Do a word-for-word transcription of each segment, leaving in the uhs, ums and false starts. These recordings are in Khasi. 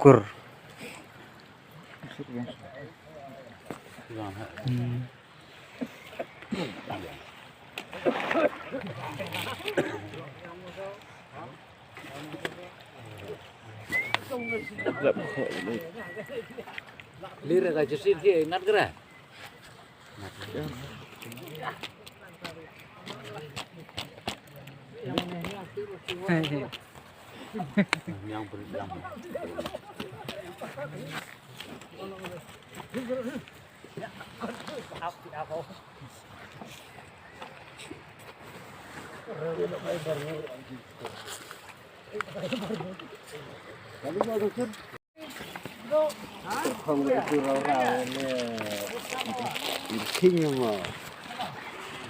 Kur. Hmm. Lira ka jersey ki ngat kra.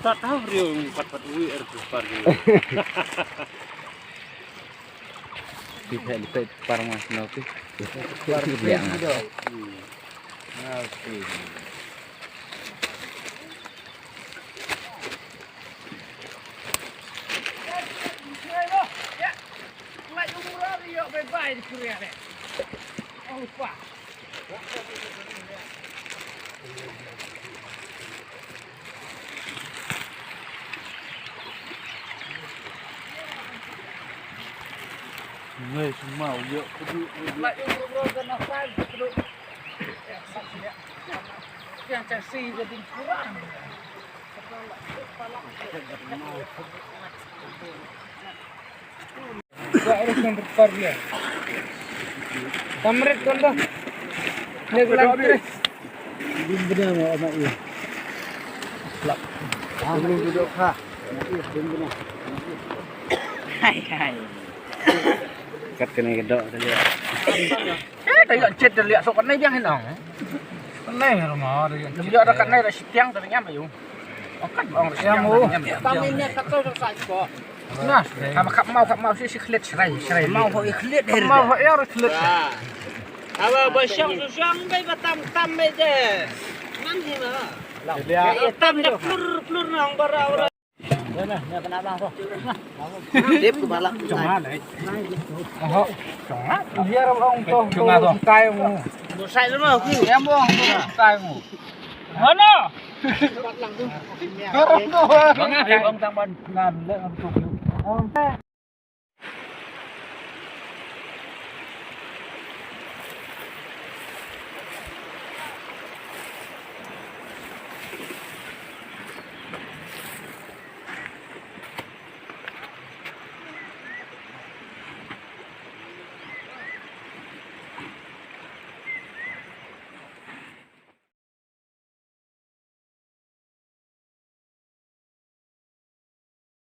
Ta tahu riu pat pat ui er tu par riu. Pi phe li phe par mas no pi. Par pi. Tamrit kon to. Ni bulan tres. Din bina mo ama i. Lap. Belum duduk ha. Din bina. Hai hai. Kat kene kedok tadi. Eh, tadi kat chet tadi sok kan nai biang hinang. Kan nai rumah tadi. Dia ada kan nai dah sitiang tadi nyam ayu. Kan bang siang mu. Kami ni kata sa sa ko. Nah, kama kap mau kap mau si si klet serai serai. Mau ho i klet her. Mau ho ya klet. Aba ba shang su shang bai ba tam tam bai de. Nan hi na. Tam de plur plur nang bara ora. Dep ku balak. Cuma dai. Oho. Cuma. Biar orang tu. Cuma tu. Kai mu. Sai lu mau ku. Ya mu. Kai mu. Mana? Manga hi ong tang ban ngan le ong tu.